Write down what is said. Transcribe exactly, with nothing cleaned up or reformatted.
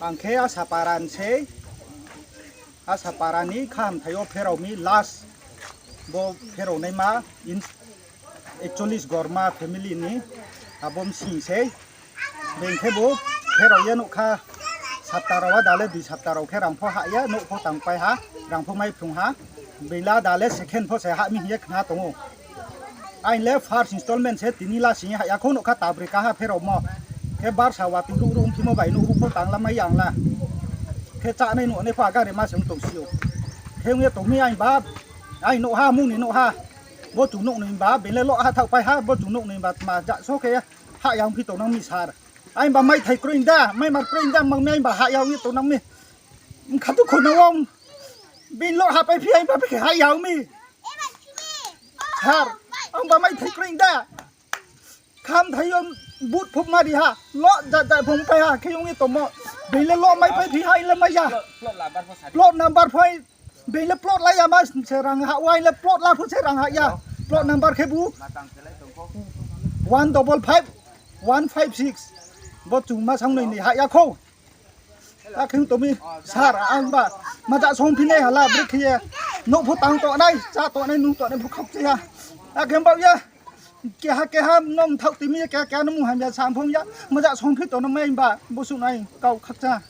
Ang khe Asapara ni sei, Asapara ni khahamthai yo pherao mi last, bo pherao naima in, একচল্লিশ Gorma family ni, abo msing sei. Being khebu pherao ye nouh kha, sapta rao ada le dui sapta rao khe rang pho hah ya, nouh pho tangpai ha, rang pho maiphrung ha, being le ada le second pho se hah mi hing ye khna tong ou. Aini le first installment se tini la sing ye hah ya khou, nouh kha tabri kaha pheraomo. Khe barsa watoi ruh ruh ongphimo bai nouh ruh pho tanglamai ya ang la. Khe chánai nuhnai pho agare ma se ong tongsi ou. Khe ong ye tong mi aini ba, aini nouh ha, mung ni nouh ha. Bo chung nouh ni ba, being le loh ha thaohpai ha, bo chung nouh ni ba tma ja so khe hah ya ongphi tongnang mi sir. Aini ba maithai kroi da, maimar kroi da, mang mi aini ba hah ya ong ye tongnang mi. Mkha tu khona wo, being loh ha paiphi aini ba phi khe hah ya ong mi. Sir, ang ba maithai kroi da. Khamthai yo vote pho mari ha, loh ja ja pho pai ha, khe ong ye tongmo. Being le loh mai paiphi ha, aini le mai ya. Plot number phai, being le plot la ya ma se rang hah, aini le plot la pho se rang hah ya. Plot number khebu one double five, one five six. Bo chung ma sangnoi ni hah ya khou. Akhe ong tong mi, sir, ang ba maja songphi nai ha la, brekhe ye. Nouh pho tang tongnai, chá tongnai, nung tongnai pho khakchai ha. Akhe baoh ye, keha keha no mthaoh tui mi ye, keha keha no mung hamya sa phung ya, maja songphi tongnang mi ba, bo suh nai kau khakchang.